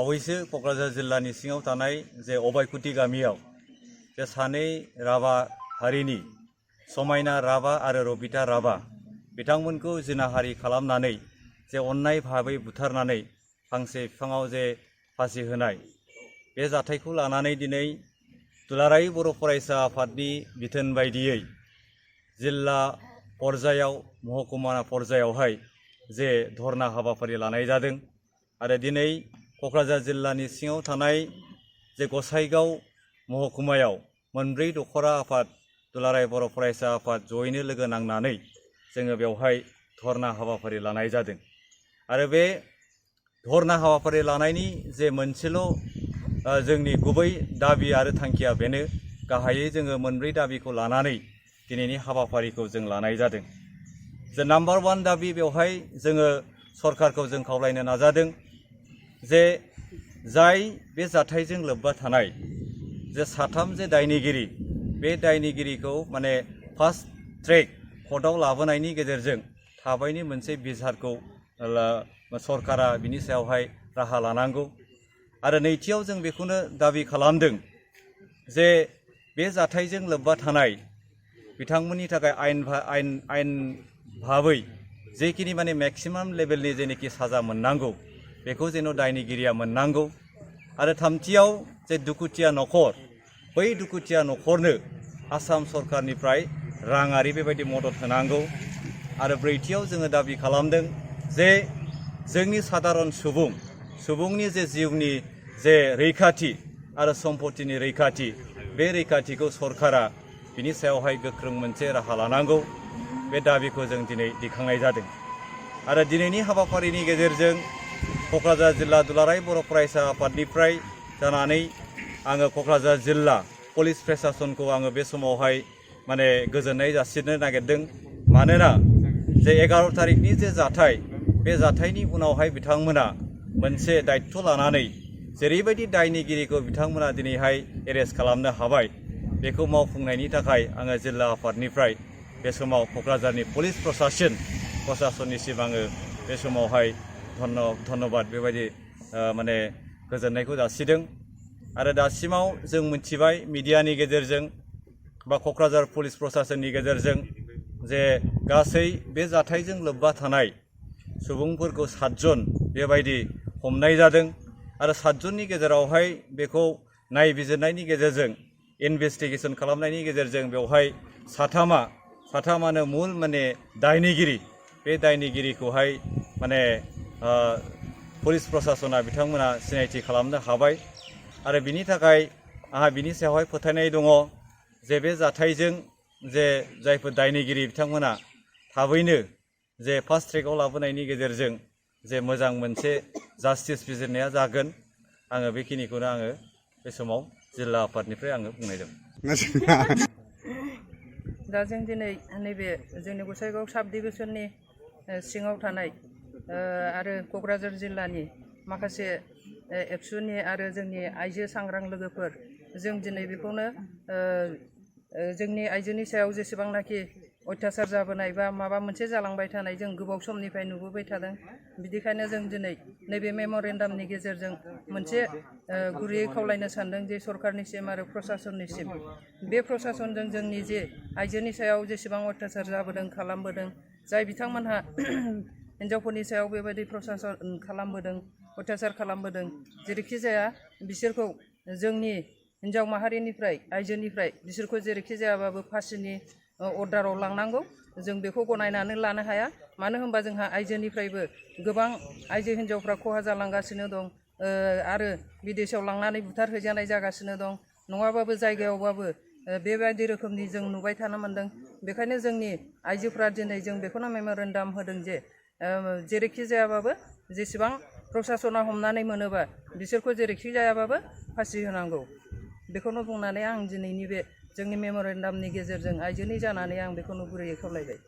बावैसो क'क्राझार जिल्लानि सिङाव थानाय जे अबायकुटि गामियाव जे सानै राभा हारिनि समायना राभा आरो रबिता राभा बिथांमोनखौ जिनाहारि खालामनानै जे अन्नाय भाबै बुथारनानै फांसे बिफाङाव जे फासि होनाय बे जाथायखौ लानानै दिनै दुलाराय बर' फरायसा आफादनि बिथोन बायदियै जिल्ला पर्यायाव महकुमा पर्यायावहाय जे धरना हाबाफारि लानाय जादों आरो दिनै क'क्राझार जिल्लानि सिङाव थानाय जे गसाइगाव महकुमायाव मोनब्रै दखरा आफाद दुलाराय बर' फरायसा आफाद जयैनो लोगो नांनानै जोङो बेवहाय धरना हाबाफारि लानाय जादों आरो बे धरना हाबाफारि लानायनि जे मोनसेल' जोंनि गुबै दाबि आरो थांखिया बेनो गाहायै जोङो मोनब्रै दाबिखौ लानानै दिनैनि हाबाफारिखौ जों लानाय जादों। जे नाम्बार 1 दाबि बेवहाय जोङो सरकारखौ जों खावलायनो नाजादों जे जाय बे जाथायजों लोब्बा थानाय जे साथाम जे दायनिगिरि बे दायनिगिरिखौ माने फास्ट ट्रेक कर्टआव लाबोनायनि गेजेरजों थाबैनो मोनसे बिसारखौ सरकारा बिनि सायावहाय राहा लानांगौ आरो नैथियाव जों बेखौनो दाबि खालामदों जे बे जाथायजों लोब्बा थानाय बिथांमोननि थाखाय आयेन भाबै जेखिनि माने मेक्सिमाम लेभेलनि जेनोखि साजा मोननांगौ बेखौ जेन' दायनिगिरिया मोननांगौ आरो थामथियाव जे दुखुथिया न'खर बै दुखुथिया न'खरनो आसाम सरकारनिफ्राय राङारि बेबायदि मदद होनांगौ आरो ब्रैथियाव जोङो दाबि खालामदों जे जोंनि साधारन सुबुंनि जे जिउनि जे रैखाथि आरो सम्पतिनि रैखाथि बे रैखाथिखौ सरकारा बिनि सायावहाय गोख्रों मोनसे राहा लानांगौ बे दाबिखौ जों दिनै दैखांनाय जादों आरो दिनैनि हाबाफारिनि गेजेरजों क'क्राझार जिल्ला दुलाराय बर' फरायसा आफादनिफ्राय जानानै आङो क'क्राझार जिल्ला पुलिस प्रशासनखौ आङो बे समावहाय माने गोजोननाय जासिनो नागिरदों मानोना जे 11 तारिखनि जे जाथाय बे जाथायनि उनावहाय बिथांमोना मोनसे दायित्व लानानै जेरैबायदि दायनिगिरिखौ बिथांमोना दिनैहाय एरेस्ट खालामनो हाबाय बेखौ मावफुंनायनि थाखाय आङो जिल्ला आफादनिफ्राय बे समाव क'क्राझारनि पुलिस प्रशासननिसिम आङो बे समावहाय धन्यबाद बेबायदि माने गोजोननायखौ जासिदों आरो दासिमाव जों मिथिबाय मिडियानि गेजेरजों बा क'क्राझार पुलिस प्रशासननि गेजेरजों जे गासै बे जाथायजों लोब्बा थानाय सुबुंफोरखौ 7 जन बेबायदि हमनाय जादों आरो 7 जननि गेजेरावहाय बेखौ नायबिजिरनायनि गेजेरजों इनभेस्टिगेसन खालामनायनि गेजेरजों बेवहाय साथामानो मुल माने दायनिगिरि बे दायनिगिरिखौहाय माने पुलिस प्रशासना बिथांमोना सिनायथि खालामनो हाबाय आरो बिनि थाखाय आंहा बिनि सायावहाय फोथायनाय दङ जे बे जाथायजों जे जायफोर दायनिगिरि बिथांमोना थाबैनो जे फास्ट ट्रेकआव लाबोनायनि गेजेरजों जे मोजां मोनसे जास्टिस बिजिरनाया जागोन आङो बेखिनिखौनो आङो बे समाव जिल्ला आफादनिफ्राय आङो बुंनाय जाबाय। दा जों दिनै नैबे जोंनि गसाइगाव साब डिभिजननि सिङाव थानाय आरो क'क्राझार जिल्लानि माखासे एबसुनि आरो जोंनि आइजो सांग्रां लोगोफोर जों दिनै बेखौनो जोंनि आइजोनि सायाव जेसेबांनाखि अयथासार जाबोनाय बा माबा मोनसे जालांबाय थानाय जों गोबाव समनिफ्राय नुबोबाय थादों बिदिखायनो जों दिनै नैबे मेम'रेन्डामनि गेजेरजों मोनसे गुरैयै खावलायनो सानदों जे सरकारनिसिम आरो प्रशासननिसिम बे प्रशासनजों जोंनि जे आइजोनि सायाव जेसेबां अयथासार जाबोदों खालामबोदों जाय बिथांमोनहा हिन्जावफोरनि सायाव बेबायदि प्रशासन खालामबोदों अयथासार खालामबोदों जेरैखि जाया बिसोरखौ जोंनि हिन्जाव माहारिनिफ्राय आइजोनिफ्राय बिसोरखौ जेरैखि जायाबाबो फासिनि अर्डाराव लांनांगौ जों बेखौ गनायनानै लानो हाया मानो होनबा जोंहा आइजोनिफ्रायबो गोबां आइजो हिन्जावफ्रा खहा जालांगासिनो दं आरो बिदेशाव लांनानै बुथारहैजानाय जागासिनो दं नङाबाबो जायगायावबाबो बेबायदि रोखोमनि जों नुबाय थानो मोन्दों बेखायनो जोंनि आइजोफ्रा दिनै जों बेखौनो मेम'रेन्डाम होदों जे जेरैखि जायाबाबो जेसेबां प्रशासना हमनानै मोनोबा बिसोरखौ जेरैखि जायाबाबो फासि होनांगौ बेखौनो बुंनानै आं दिनैनि बे जोंनि मेम'रेन्डामनि गेजेरजों आइजोनि जानानै आं बेखौनो गुरैयै खावलायबाय।